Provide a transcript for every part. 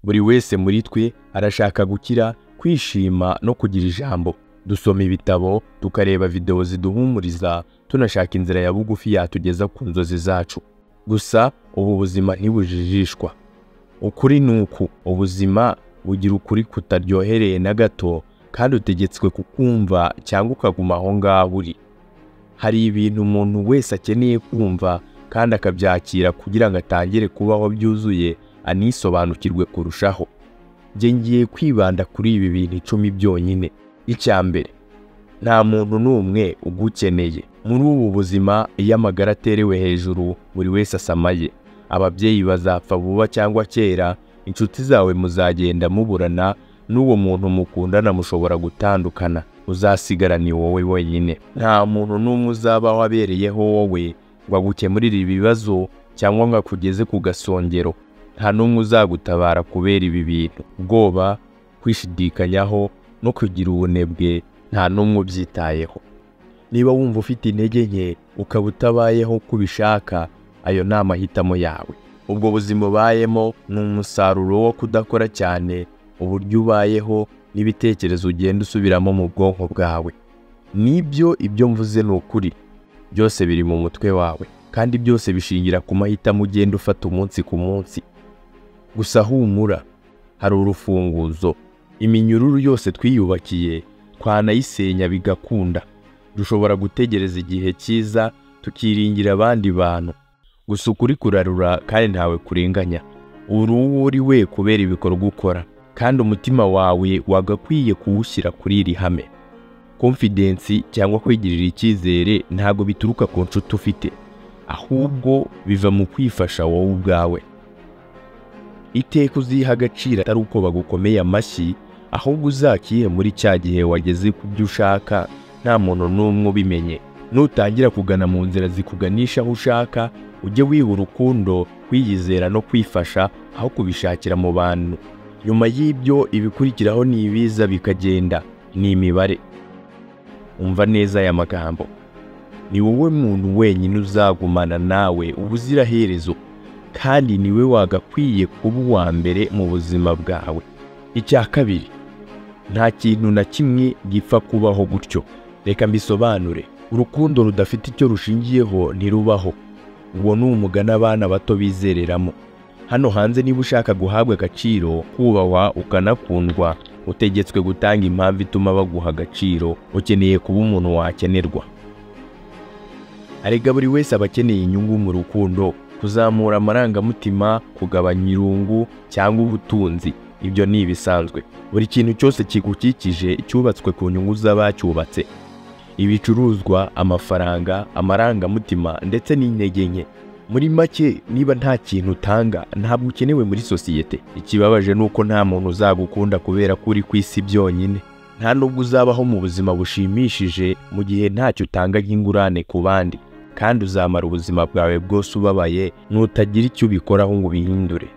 Buri wese muri twe arashaka gukira, kwishima no kugira ijambo. Dusoma ibitabo, tukareba videwo ziduhumuriza, tunashaka inzira ya bugufi yatugeza ku nzozi zacu. Gusa ubu buzima ntibujijishwa. Ukuri ni uku, ubuzima bugira ukuri kutaryohereye na gato, kandi utegetswe kukumva cyangwa ukaguma aho ngaho uri. Hari ibintu umuntu wese akeneye kumva kandi akabyakira kugira ngo atangire kubaho byuzuye, anisobanukirwe kurushaho. Njye ngiye kwibanda kuri ibi bintu 10 byonyine. Icya mbere, nta muntu n'umwe ugukeneye. Muri ubu buzima iyo amagara aterewe hejuru buri wese asamaye. Ababyeyi bazapfa vuba cyangwa kera, inshuti zawe muzagenda muburana, n'uwo muntu mukundana mushobora gutandukana. Uzasigara ni wowe wenyine. Nta muntu n'umwe uzabaho abereyeho wowe ngo agukemurire ibibazo cyangwa ngo akugeze ku gasongero. Nta n'umwe uzagutabara kubera ibi bintu. Ubwoba, kwishidikanyaho no kugira ubunebwe, nta n'umwe ubyitayeho. Niba wumva ufite intege nke ukaba utabayeho uko ubishaka, ayo ni amahitamo yawe. Ubwo buzima ubayemo ni umusaruro wo kudakora cyane, uburyo ubayeho n'ibitekerezo ugenda usubiramo mu bwonko bwawe. Nibyo ibyo mvuze ni ukuri, byose biri mu mutwe wawe, kandi byose bishingira ku mahitamo ugenda ufata umunsi ku munsi. Gusa humura, hari urufunguzo. Iminyururu yose twiyubakiye twanayisenya bigakunda. Dushobora gutegereza igihe cyiza tukiringira abandi bantu. Gusa ukuri kurarura kandi ntawe kurenganya. Uri uwo uri we kubera ibikorwa ukora, kandi umutima wawe wagakwiye kuwushyira kuri iri hame. Confidence cyangwa kwigirira icyizere ntabwo bituruka ku nshuti ufite, ahubwo biva mu kwifasha wowe ubwawe. Iteka uziha agaciro atari uko bagukomeye amashyi, ahubwo uzakihe muri cya gihe wageze ku byo ushaka nta muntu n'umwe ubimenye. Nutangira kugana mu nzira zikuganisha aho ushaka, ujye wiha urukundo, kwiyizera no kwifasha aho kubishakira mu bantu. Nyuma y'ibyo ibikurikiraho ni ibiza bikagenda, ni imibare. Umva neza aya magambo. Ni wowe muntu wenyine uzagumana nawe ubuziraherezo, kandi niwe wagakwiye kuba uwa mbere mu buzima bwawe. Icya kabiri, nta kintu na kimwe gipfa kubaho gutyo. Reka mbisobanure. Urukundo rudafite icyo rushingiyeho ntirubaho. Uwo ni umugani abana bato bizereramo. Hano hanze niba ushaka guhabwa agaciro, kubahwa ukanakundwa, utegetswe gutanga impamvu ituma baguha agaciro. Ukeneye kuba umuntu wakenerwa. Arega buri wese aba akeneye inyungu mu rukundo, kuzamura amarangamutima, kugabanya irungu cyangwa ubutunzi. Ibyo ni ibisanzwe. Buri kintu cyose kigukikije cyubatswe ku nyungu z'abacyubatse. Ibicuruzwa, amafaranga, amarangamutima ndetse n'intege nke. Muri make, niba nta kintu utanga, ntabwo ukenewe muri sosiyete. Ikibabaje ni uko nta muntu uzagukunda kubera ko uri ku isi byonyine. Nta nubwo uzabaho mu buzima bushimishije mu gihe ntacyo utanga nk'ingurane ku bandi, kandi uzamara ubuzima bwawe bwose ubabaye nutagira icyo ubikoraho ngo ubihindure.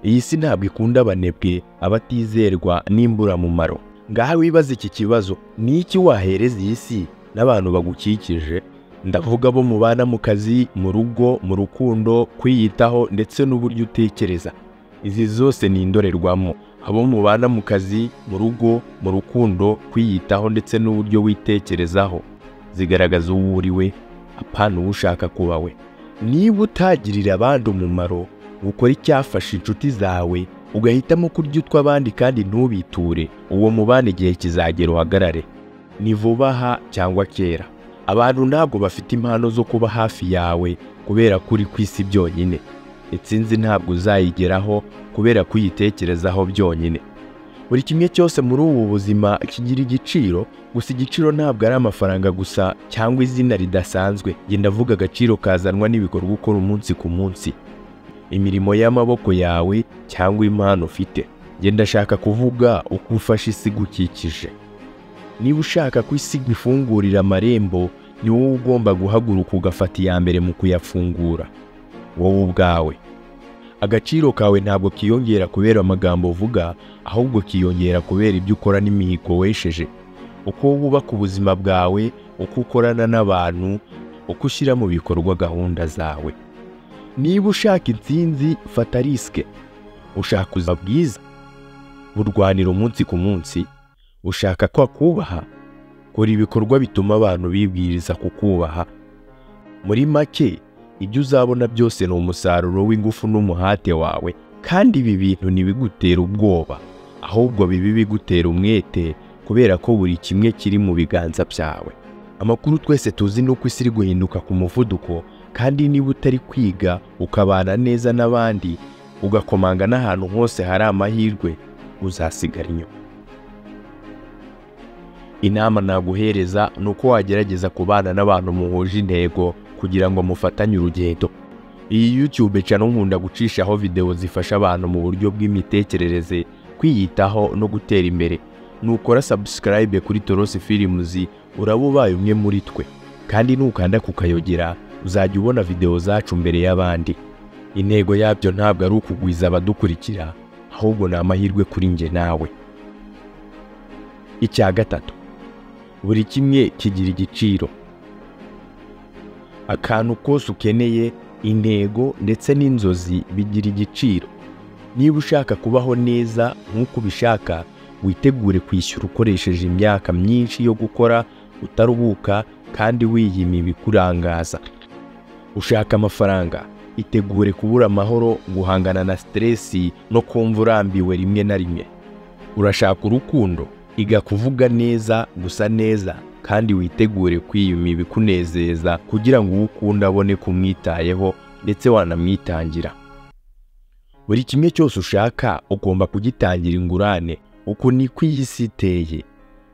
Iyi si ntabwo ikunda abanebwe, abatizerwa n'imburamumaro. Ngaha wibaze iki kibazo: ni iki wahereza iyi si n'abantu bagukikije? Ndavuga bo mubana mu kazi, mu rugo, mu rukundo, kwiyitaho ndetse n'uburyo utekereza. Izi zose ni indorerwamo. Abo mubana mu kazi, mu rugo, mu rukundo, kwiyitaho ndetse n'uburyo witekerezaho zigaragaza uwo uri we, apana uwo ushaka kuba we. Niba utagirira abandi umumaro, ukora icyafasha inshuti zawe, ugahitamo kurya utw'abandi kandi ntubiture, uwo mubana igihe kizagera uhagarare. Ni vuba aha cyangwa kera. Abantu ntabwo bafite impano zo kuba hafi yawe kubera ko uri ku isi byonyine. Intsinzi ntabwo uzayigeraho kubera kuyitekerezaho byonyine. Buri kimwe cyose muri ubu buzima kigira igiciro, gusa igiciro ntabwo ari amafaranga gusa cyangwa izina ridasanzwe. Njye ndavuga agaciro kazanwa n'ibikorwa ukora umunsi ku munsi, imirimo y'amaboko yawe cyangwa impano ufite. Njye ndashaka kuvuga uko ufasha isi igukikije. Niba ushaka ko isi igufungurira amarembo, ni wowe ugomba guhaguruka ugafata iya mbere mu kuyafungura, wowe ubwawe. Agaciro kawe ntabwo kiyongera kubera amagambo uvuga, ahubwo kiyongera kubera ibyo ukora n'imihigo wesheje. Uko wubaka ubuzima bwawe, uko ukorana n'abantu, uko ushyira mu bikorwa gahunda zawe. Niba ushaka intsinzi, fata risque. Ushaka ubuzima bwiza, burwanira umunsi ku munsi. Ushaka ko akubaha, kora ibikorwa bituma abantu bibwiriza kukubaha. Muri make, ibyo uzabona byose ni umusaruro w'ingufu n'umuhate wawe, kandi ibi bintu ntibigutera ubwoba, ahubwo bibi bigutera umwete, kubera ko buri kimwe kiri mu biganza byawe. Amakuru twese tuzi ni uko isi iri guhinduka ku muvuduko, kandi niba utari kwiga ukabana neza n'abandi, ugakomanga n'ahantu hose hari amahirwe, uzasigara inyuma. Inama naguhereza ni uko wagerageza kubana n'abantu muhuje intego kugira ngo mufatanye urugendo. Iyi YouTube channel nkunda gucishaho video zifasha abantu mu buryo bw'imitekerereze, kwiyitaho no gutera imbere. Nukora subscribe kuri Torosi Films uraba ubaye umwe muri twe, kandi nukanda kukayogera uzajya ubona video zacu mbere y'abandi. Intego yabyo ntabwo ari ukugwiza abadukurikira, ahubwo ni amahirwe kuri nge nawe. Icya gatatu, buri kimwe kigira igiciro. Akantu kose ukeneye, intego ndetse n'inzozi bigira igiciro. Niba ushaka kubaho neza nk'uko ubishaka, witegure kwishyura ukoresheje imyaka myinshi yo gukora utaruhuka kandi wiyima ibikurangaza. Ushaka amafaranga, itegure kubura amahoro, guhangana na stress no kumva urambiwe rimwe na rimwe. Urashaka urukundo, iga kuvuga neza, gusa neza, kandi witegure kwiyuma ibikunezeza kugira ngo uwo ukunda abone kumwitayeho ndetse wanamwitangira. Buri kimwe cyose ushaka ugomba kugitangira ingurane. Uku niko iyi si iteye.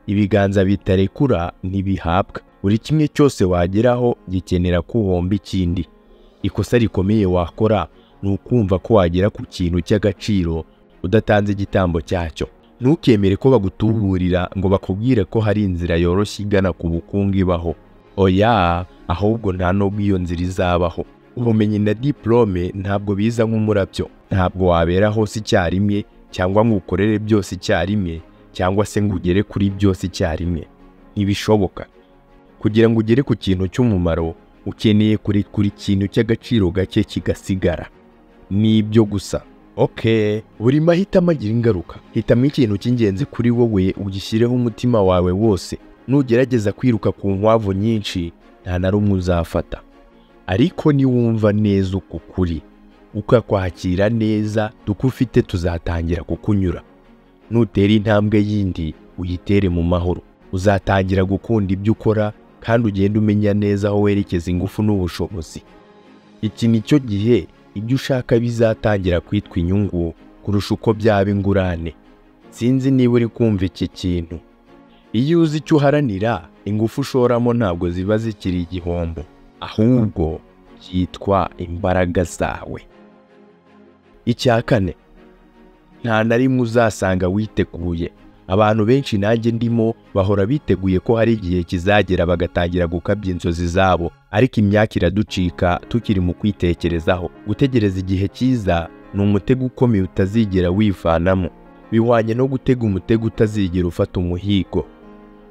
Ibiganza bitarekura ntibihabwa. Buri kimwe cyose wageraho gikenera kuhomba ikindi. Ikosa rikomeye wakora ni ukumva ko wagera ku kintu cy'agaciro udatanze igitambo cyacyo. Ntukemere ko bagutuburira ngo bakubwire ko hari inzira yoroshye igana ku bukungu ibaho. Oya, ahubwo nta nubwo iyo nzira izabaho. Ubumenyi na diplome ntabwo biza nk'umurabyo. Ntabwo wabera hose icyarimwe, cyangwa ngo ukorere byose icyarimwe, cyangwa se ngo ugere kuri byose icyarimwe. Ntibishoboka. Kugira ngo ugere ku kintu cy'umumaro, ukeneye kurekura ikintu cy'agaciro gake kigasigara. Ni ibyo gusa. Okay, buri mahitamo agira ingaruka. Hitamo ikintu cy'ingenzi kuri wowe, ugishyireho umutima wawe wose. Nugerageza kwiruka ku nkwavu nyinshi, nta na rumwe uzafata. Ariko niwumva neza uko kuri, ukakwakira neza, duko ufite tuzatangira kukunyura. Nutera intambwe yindi, uyitere mu mahoro. Uzatangira gukunda ibyo ukora, kandi ugenda umenya neza aho werekeza ingufu n'ubushobozi. Iki nicyo gihe ibyo ushaka bizatangira kwitwa inyungu kurusha uko byaba ingurane. Sinzi niba uri kumva iki kintu. Iyo uzi icyo uharanira, ingufu ushoramo ntabwo ziba zikiri igihombo, ahubwo byitwa imbaraga zawe. Icya kane, nta na rimwe uzasanga witeguye. Abantu benshi nanjye ndimo bahora biteguye ko hari igihe kizagera bagatangira gukabya inzozi zabo, ariko imyaka iraducika tukiri mu kwitekerezaho. Gutegereza igihe cyiza ni umutego ukomeye utazigera wivanamo. Bihwanye no gutega umutego utazigera ufata umuhigo.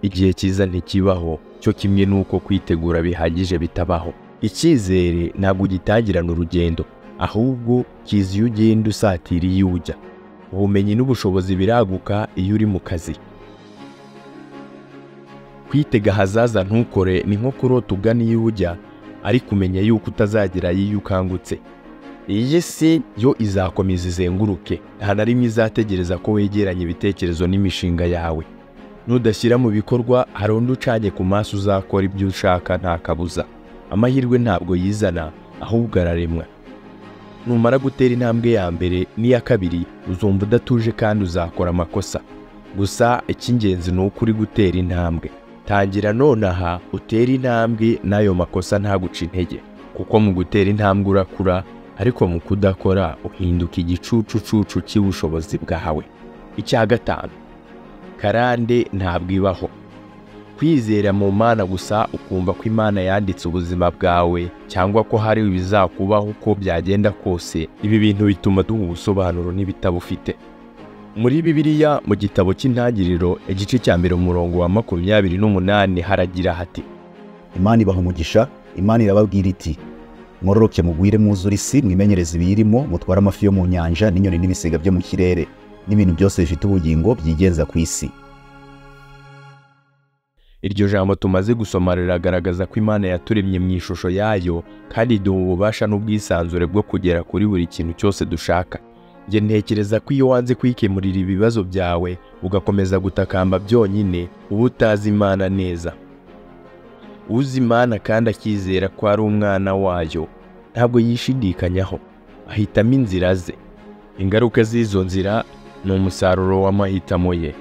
Igihe cyiza ntikibaho, cyo kimwe n'uko kwitegura bihagije bitabaho. Icyizere ntabwo ugitangirana urugendo, ahubwo kiza iyo ugenda usatira iyo ujya. Ubumenyi n'ubushobozi biraguka iyo uri mu kazi. Kwitega ahazaza ntukore ni nko kurota ugana iyo ujya, ariko umenya yuko utazagera iyo ukangutse. Iyi si yo izakomeza izenguruke, nta na rimwe izategereza ko wegeranya ibitekerezo n'imishinga yawe. Nudashyira mu bikorwa, hari undi ucanye ku maso uzakora ibyo ushaka nta kabuza. Amahirwe ntabwo yizana, ahubwo araremwa. Numara gutera intambwe ya mbere n'iya kabiri, uzumva udatuje kandi uzakora amakosa. Gusa icy'ingenzi ni uko uri gutera intambwe. Tangira nonaha utere intambwe, n'ayo makosa ntaguca intege, kuko mu gutera intambwe urakura, ariko mu kudakora uhinduka igicucucucu cy'ubushobozi bwawe. Icya gatanu, karande ntabwo ibaho. Kwizera mu Mana gusa ukumva ko Imana yanditse ubuzima bwawe, cyangwa ko hari ibizakubaho uko byagenda kose, ibi bintu bituma duha ubusobanuro n'ibitabo ufite. Muri Bibiliya mu gitabo cy'Intangiriro igice cya mbere umurongo wa 28 haragira hati: Imana ibaha umugisha, Imana irababwira iti: Mwororoke mugwire mwuzure isi, mwimenyereze ibiyirimo, mutware amafi yo mu nyanja n'inyoni n'ibisiga byo mu kirere, n'ibintu byose bifite ubugingo byigenza ku isi. Iryo jambo tumaze gusoma riragaragaza ko Imana yaturemye mu ishusho yayo kandi iduha ububasha n'ubwisanzure bwo kugera kuri buri kintu cyose dushaka. Njye ntekereza ko iyo wanze kwikemurira ibibazo byawe ugakomeza gutakamba byonyine, uba utazi Imana neza. Uzi Imana kandi akizera ko ari umwana wayo, ntabwo yishidikanyaho, ahitamo inzira ze. Ingaruka z'izo nzira ni umusaruro w'amahitamo ye.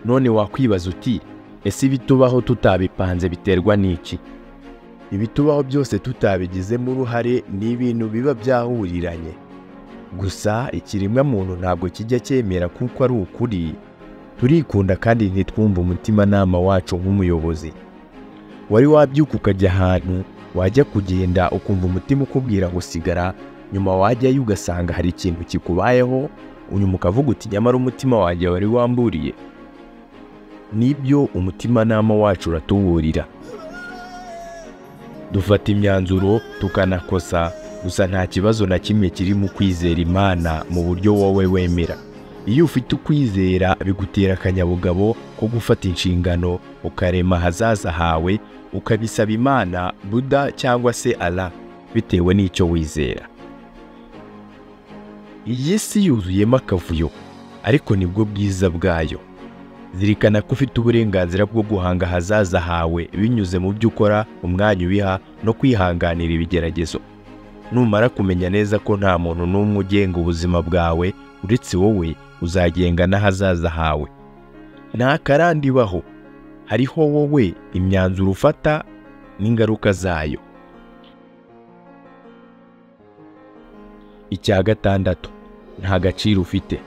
None wakwibaza uti, ese ibitubaho tutabipanze biterwa n'iki? Ibitubaho byose tutabigizemo uruhare ni ibintu biba byahuriranye. Gusa ikiremwa muntu ntabwo kijya cyemera kuko ari ukuri. Turikunda kandi ntitwumve umutimanama wacu nk'umuyobozi. Wari wabyuka ukajya ahantu, wajya kugenda ukumva umutima ukubwira ngo sigara, nyuma wajyayo ugasanga hari ikintu kikubayeho, unyuma ukavuga uti nyamara umutima wanjye wari wamburiye. Nibyo, umutimanama wacu uratuburira. Dufata imyanzuro tukanakosa, gusa nta kibazo na kimwe kiri mu kwizera Imana mu buryo wowe wemera. Iyo ufite ukwizera bigutera akanyabugabo ko gufata inshingano, ukarema ahazaza hawe, ukabisaba Imana, Buddha cyangwa se Allah bitewe n'icyo wizera. Iyi si yuzuyemo akavuyo, ariko nibwo bwiza bwayo. Zirikana ko ufite uburenganzira bwo guhanga ahazaza hawe binyuze mu byo ukora, umwanya ubiha no kwihanganira ibigeragezo. Numara kumenya neza ko nta muntu n'umwe ugenga ubuzima bwawe uretse wowe, uzagenga n'ahazaza hawe. Nta karande ibaho, hariho wowe, imyanzuro ufata n'ingaruka zayo. Icya gatandatu, nta gaciro ufite.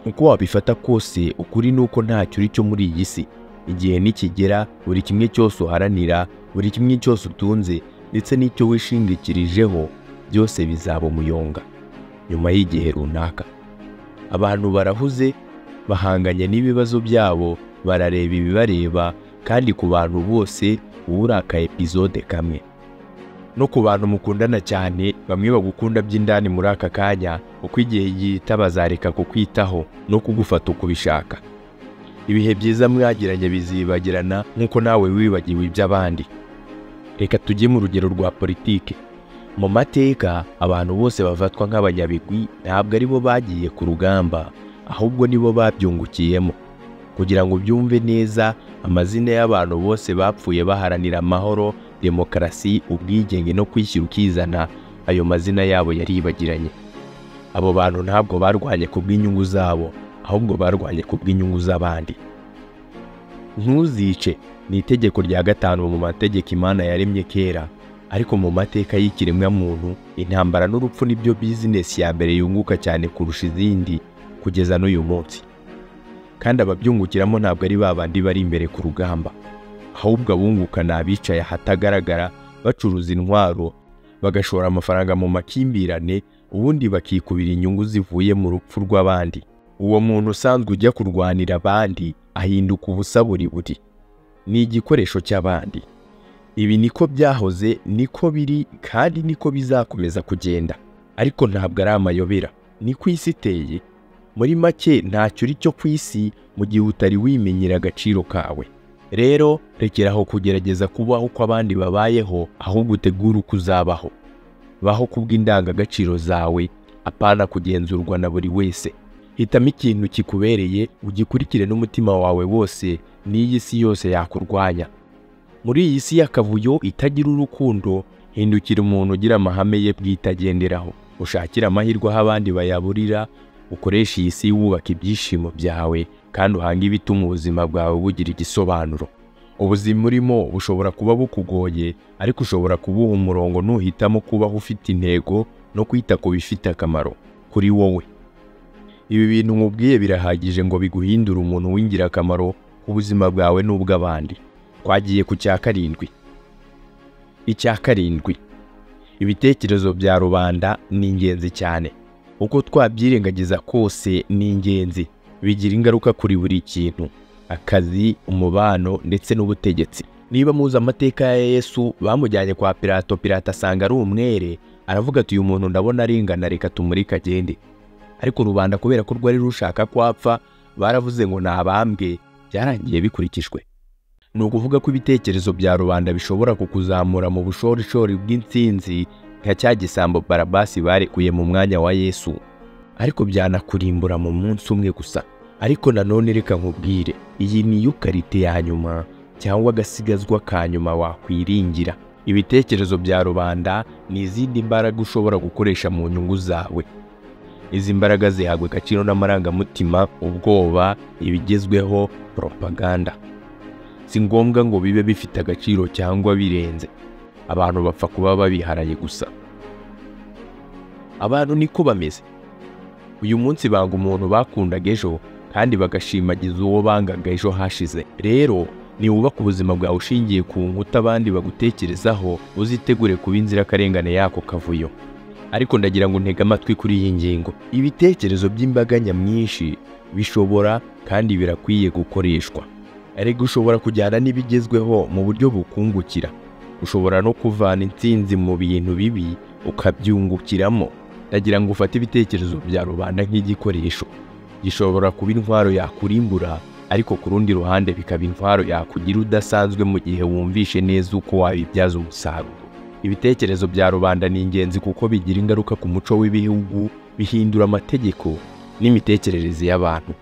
Uko wabifata kose, ukuri ni uko ntacyo uri cyo muri iyi si. Igihe nikigera, buri kimwe cyose uharanira, buri kimwe cyose utunze, ndetse n'icyo wishingikirijeho, byose bizaba umuyonga nyuma y'igihe runaka. Abantu barahuze, bahanganye n'ibibazo byabo, barareba ibibareba, kandi ku bantu bose uraka episode kamwe. No ku bantu mukundana cyane, bamwe bagukunda by'indani muri aka kanya, uko igihe gihita bazareka kukwitaho no kugufata uko ubishaka. Ibihe byiza mwagiranye bizibagirana nk'uko nawe wibagiwe iby'abandi. Reka tujye mu rugero rwa politike. Mu mateka, abantu bose bafatwa nk'abanyabigwi ntabwo ari bo bagiye ku rugamba, ahubwo nibo babyungukiyemo. Kugira ngo ubyumve neza, amazina y'abantu bose bapfuye baharanira amahoro, demokarasi, ubwigenge no kwishyira ukizana, ayo mazina yabo yaribagiranye. Abo bantu ntabwo barwanye ku bw'inyungu zabo, ahubwo barwanye ku bw'inyungu z'abandi. Ntuzice ni itegeko rya gatanu mu mategeko Imana yaremye kera, ariko mu mateka y'ikiremwa muntu, intambara n'urupfu nibyo business ya mbere yunguka cyane kurusha izindi kugeza n'uyu munsi. Kandi ababyungukiramo ntabwo ari babandi bari imbere ku rugamba, ahubwo abunguka ni abicaye ahatagaragara, bacuruza intwaro, bagashora amafaranga mu makimbirane, ubundi bakikubira inyungu zivuye mu rupfu rw'abandi. Uwo muntu usanzwe ujya kurwanira abandi ahinduka ubusa buri buri, ni igikoresho cy'abandi. Ibi niko byahoze, niko biri, kandi niko bizakomeza kugenda. Ariko ntabwo ari amayobera, niko isi iteye. Muri make, ntacyo uri cyo ku isi mu gihe utari wimenyera agaciro kawe. Rero rekeraho kugerageza kubaho uko abandi babayeho, ahubwo utegure uko uzabaho. Baho kubw'indangagaciro zawe, apana kugenzurwa na buri wese. Hitamo ikintu kikubereye, ugikurikire n'umutima wawe wose, n'iyi si yose yakurwanya. Muri iyi si y'akavuyo itagira urukundo, hindukira umuntu ugira amahame ye bwite agenderaho. Ushakire amahirwe aho abandi bayaburira, ukoreshe iyi si wubaka ibyishimo byawe, kandi uhange ibituma ubuzima bwawe bugira igisobanuro. Ubuzima urimo bushobora kuba bukugoye, ariko ushobora kubuha umurongo nuhitamo kubaho ufite intego no kwita ku bifite akamaro kuri wowe. Ibi bintu nkubwiye birahagije ngo biguhindure umuntu w'ingirakamaro ku buzima bwawe n'ubw'abandi. Twagiye ku cya karindwi. Icya karindwi, ibitekerezo bya rubanda ni ingenzi cyane. Uko twabyirengagiza kose ni ingenzi, bigira ingaruka kuri buri kintu, akazi, umubano ndetse n'ubutegetsi. Niba muzi amateka ya Yesu, bamujyanye kwa Pilato, Pilato asanga ari umwere, aravuga ati uyu muntu ndabona arengana, reka tumureke agende. Ariko rubanda kubera ko rwari rushaka kwapfa, baravuze ngo nabambwe, byarangiye bikurikijwe. Ni ukuvuga ko ibitekerezo bya rubanda bishobora kukuzamura mu bushorishori bw'intsinzi nka cya gisambo Barabasi barekuye mu mwanya wa Yesu, ariko byanakurimbura mu munsi umwe gusa. Ariko nanone reka nkubwire, iyi niyo karite ya nyuma cyangwa agasigazwa ka nyuma wakwiringira. Ibitekerezo bya rubanda ni izindi mbaraga ushobora gukoresha mu nyungu zawe. Izi mbaraga zihabwa agaciro n'amarangamutima, ubwoba, ibigezweho, propaganda. Si ngombwa ngo bibe bifite agaciro cyangwa birenze. Abantu bapfa kuba babiharaye gusa. Abantu niko bameze. Uyu munsi banga umuntu bakundaga ejo, kandi bagashimagiza uwo bangaga ejo hashize. Rero niwubaka ubuzima bwawe ushingiye ku nkuta abandi bagutekerezaho, uzitegure kuba inzirakarengane yako kavuyo. Ariko ndagira ngo ntege amatwi kuri iyi ngingo. Ibitekerezo by'imbaga nyamwinshi bishobora kandi birakwiye gukoreshwa. Erega ushobora kujyana n'ibigezweho mu buryo bukungukira. Ushobora no kuvana intsinzi mu bintu bibi ukabyungukiramo. Ndagira ngo ufate ibitekerezo bya rubanda nk'igikoresho gishobora kuba intwaro yakurimbura, ariko ku rundi ruhande bikaba intwaro yakugira udasanzwe mu gihe wumvishe neza uko wabibyaza umusaruro. Ibitekerezo bya rubanda ni ingenzi kuko bigira ingaruka ku muco w'ibihugu, bihindura amategeko n'imitekerereze y'abantu.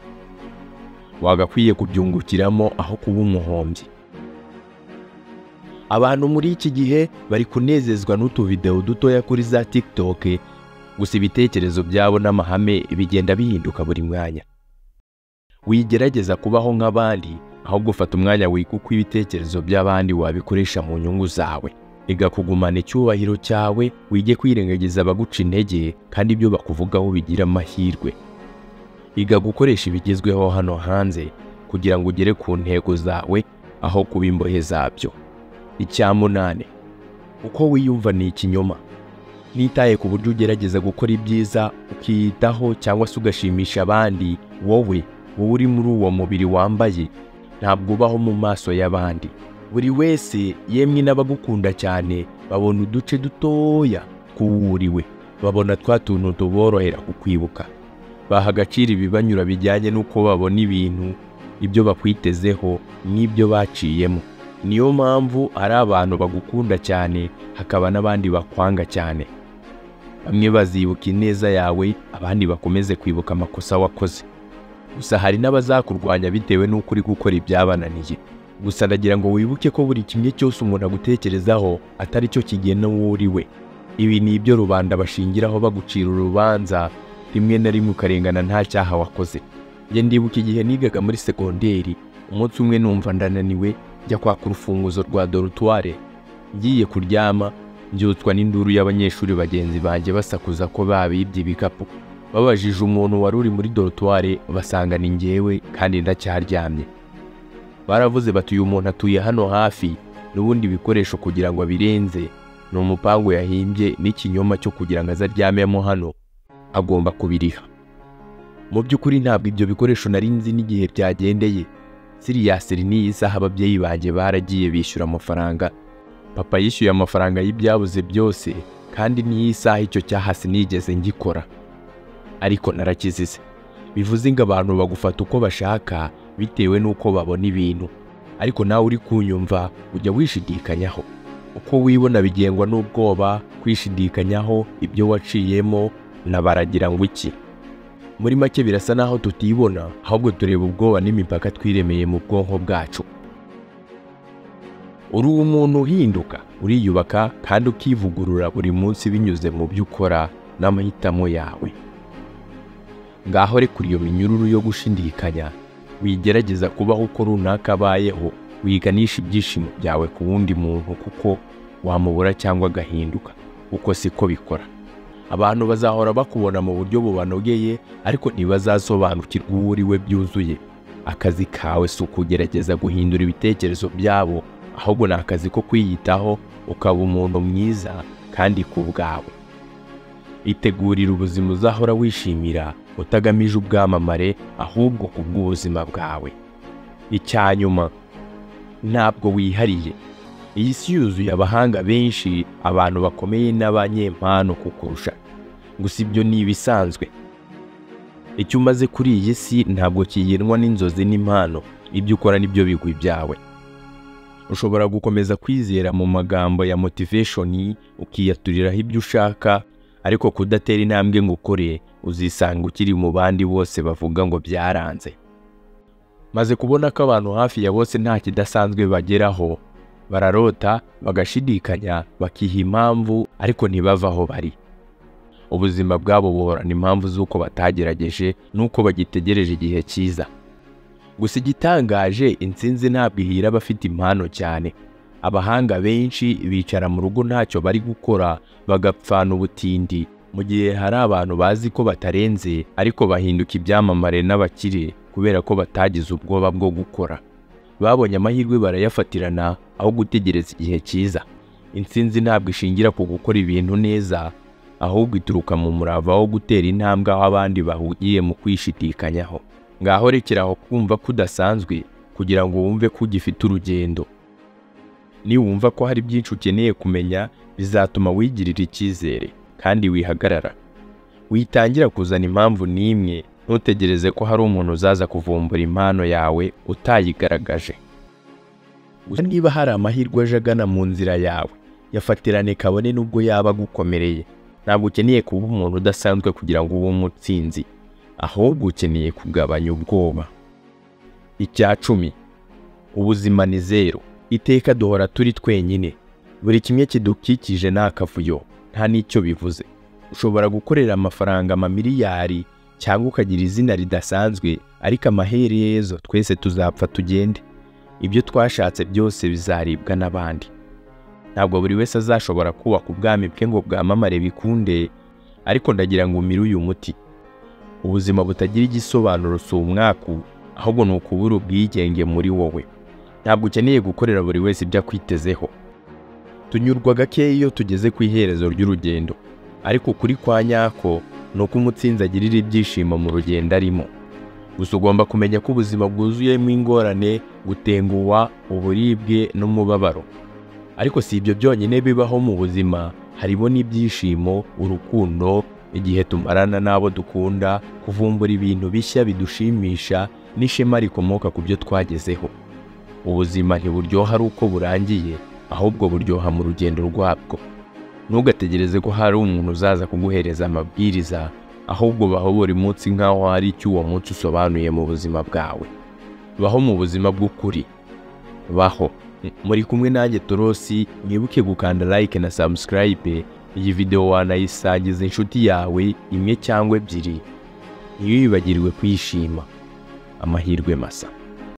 Wagakwiye kubyungukiramo aho kuba umuhombyi. Abantu muri iki gihe bari kunezezwa n'utuvideo dutoya kuri za TikTok, gusa ibitekerezo byabo n'amahame bigenda bihinduka buri mwanya. Wigerageza kubaho nk'abandi, ahubwo ufata umwanya wiga uko ibitekerezo by'abandi wabikoresha mu nyungu zawe. Iga kugumana icyubahiro cyawe, wige kwirengagiza abaguca intege kandi ibyo bakuvugaho bigira amahirwe. Iga gukoresha ibigezweho hano hanze kugira ngo ugere ku ntego zawe aho kuba imbohe zabyo. Icya munane, uko wiyumva ni ikinyoma. Nitaye ku buryo ugerageza gukora ibyiza, ukiyitaho cyangwa se ugashimisha abandi, wowe uri muri uwo mubiri wambaye ntabwo ubaho mu maso y'abandi. Buri wese yemwe n'abagukunda cyane babona uduce dutoya tw'uwuriwe, babona twa tuntu tuborohera kukwibuka. Baha agaciro ibibanyura bijyanye n'uko babona ibintu, ibyo bakwitezeho n'ibyo baciyemo. Niyo mpamvu ari abantu bagukunda cyane, hakaba n'abandi bakwanga cyane. Bamwe bazibuka ineza yawe, abandi bakomeze kwibuka amakosa wakoze. Gusa hari n'abazakurwanya bitewe n'uko uri gukora ibyabananiye. Gusa ndagira ngo wibuke ko buri kimwe cyose umuntu agutekerezaho atari cyo kigena uwo uri we. Ibi ni ibyo rubanda bashingiraho bagucira urubanza, rimwe na rimwe ukarengana nta cyaha wakoze. Njye ndibuka igihe nigaga muri segonderi, umunsi umwe numva ndananiwe, njya kwaka urufunguzo rwa dortoir. Ngiye kuryama, mbyutswa n'induru y'abanyeshuri bagenzi banjye basakuza ko babibye ibikapu. Babajije umuntu wari uri muri dortoir basanga ni njyewe kandi ndacyaryamye. Baravuze bati uyu muntu atuye hano hafi, n'ubundi bikoresho kugira ngo abirenze ni umupango yahimbye n'ikinyoma cyo kugira ngo azaryamemo hano, agomba kubiriha. Mu by'ukuri ntabwo ibyo bikoresho nari nzi n'igihe byagendeye. Siriyasiri n'iyi saha ababyeyi banjye baragiye bishyura amafaranga. Papa yishyuye amafaranga y'ibyabuze byose, kandi n'iyi saha icyo cyaha sinigeze ngikora. Ariko narakizize. Bivuze ngo abantu bagufata uko bashaka bitewe n'uko babona ibintu. Ariko nawe uri kunyumva ujya wishidikanyaho. Uko wibona bigengwa n'ubwoba, kwishidikanyaho, ibyo waciyemo na baragira ngo iki. Muri make birasa naho tutibona, ahubwo tureba ubwoba n'imipaka twiremeye mu bwonko bwacu. Uri umuntu uhinduka, uriyubaka kandi ukivugurura buri munsi binyuze mu byo ukora n'amahitamo yawe. Ngaho rekura iyo minyururu yo gushidikanya, wigerageza kubaho uko runaka abayeho, wiganisha ibyishimo byawe ku wundi muntu kuko wamubura cyangwa agahinduka. Uko siko bikora. Abantu bazahora bakubona mu buryo bubanogeye, ariko ntibazasobanukirwa uwo uri we byuzuye. Akazi kawe si ukugerageza guhindura ibitekerezo byabo, ahubwo ni akazi ko kwiyitaho ukaba umuntu mwiza kandi ku bwawe. Itegurira ubuzima uzahora wishimira, utagamije ubwamamare, ahubwo ku bw'ubuzima bwawe. Icya nyuma, Ntabwo wihariye. Iyi si yuzuye abahanga benshi, abantu bakomeye n'abanyempano kukurusha. Gusa ibyo ni ibisanzwe. Icyo umaze kuri iyi si ntabwo kigenwa n'inzozi n'impano, ibyo ukora nibyo bigwi byawe. Ushobora gukomeza kwizera mu magambo ya motivation, ukiyaturiraho ibyo ushaka, ariko kudatera intambwe ngo ukore, uzisanga ukiri mu bandi bose bavuga ngo byaranze. Maze kubona ko abantu hafi ya bose nta kidasanzwe bageraho, bararota, bagashidikanya, bakiha impamvu, ariko ntibava aho bari. Ubuzima bwabo buhorana impamvu z'uko batagerageje n'uko bagitegereje igihe cyiza. Gusa igitangaje, intsinzi ntabwo ihira abafite impano cyane. Abahanga benshi bicara mu rugo ntacyo bari gukora, bagapfana ubutindi, mu gihe hari abantu bazi ko batarenze ariko bahinduka ibyamamare n'abakire kubera ko batagize ubwoba bwo gukora. Babonye amahirwe barayafatirana aho gutegereza igihe cyiza. Intsinzi ntabwo ishingira ku gukora ibintu neza, ahubwo ituruka mu murava wo gutera intambwe aho abandi bahugiye mu kwishidikanyaho. Ngaho rekeraho kumva ko udasanzwe kugira ngo wumve ko ugifite urugendo. Niwumva ko hari byinshi ukeneye kumenya, bizatuma wigirira icyizere kandi wihagarara. Witangira kuzana impamvu n'imwe, ntutegereze ko hari umuntu uzaza kuvumbura impano yawe utayigaragaje. Gusa niba hari amahirwe aje agana mu nzira yawe, yafatirane kabone n'ubwo yaba agukomereye. Ntabwo ukeneye kuba umuntu udasanzwe kugira ngo ube umutsinzi, ahubwo ukeneye kugabanya ubwoba. Icya 10, ubuzima ni zero. Iteka duhora turi twenyine. Buri kimwe kidukikije ni akavuyo, nta n'icyo bivuze. Ushobora gukorera amafaranga amamiliyari cyangwa ukagira izina ridasanzwe, ariko amaherezo twese tuzapfa tugende. Ibyo twashatse byose bizaribwa n'abandi. Ntabwo buri wese azashobora kubaka ubwami bwe ngo bwamamare bikunde, ariko ndagira ngo umire uyu muti. Ubuzima butagira igisobanuro si umwaku, ahubwo ni ukubura ubwigenge muri wowe. Ntabwo ukeneye gukorera buri wese ibyo akwitezeho. Tunyurwa gake iyo tugeze ku iherezo ry'urugendo, ariko ukuri kwa nyako ni uko umutsinzi agirira ibyishimo mu rugendo arimo. Gusa ugomba kumenya ko ubuzima bwuzuyemo ingorane, gutenguwa, uburibwe n'umubabaro. Ariko si ibyo byonyine bibaho mu buzima, harimo n'ibyishimo, urukundo, igihe tumarana n'abo dukunda, kuvumbura ibintu bishya bidushimisha, n'ishema rikomoka ku byo twagezeho. Ubuzima ntiburyoha ari uko burangiye, ahubwo buryoha mu rugendo rwabwo. Ntugategereze ko hari umuntu uzaza kuguhereza amabwiriza, ahubwo baho buri munsi nk'aho hari icyo uwo munsi usobanuye mu buzima bwawe. Baho mu buzima bw'ukuri. Baho. Muri kumwe nanjye Torosi, mwibuke gukanda like na subscribe. Iyi video wanayisangiza inshuti yawe imwe cyangwa ebyiri. Ntiwibagirwe kwishima. Amahirwe masa.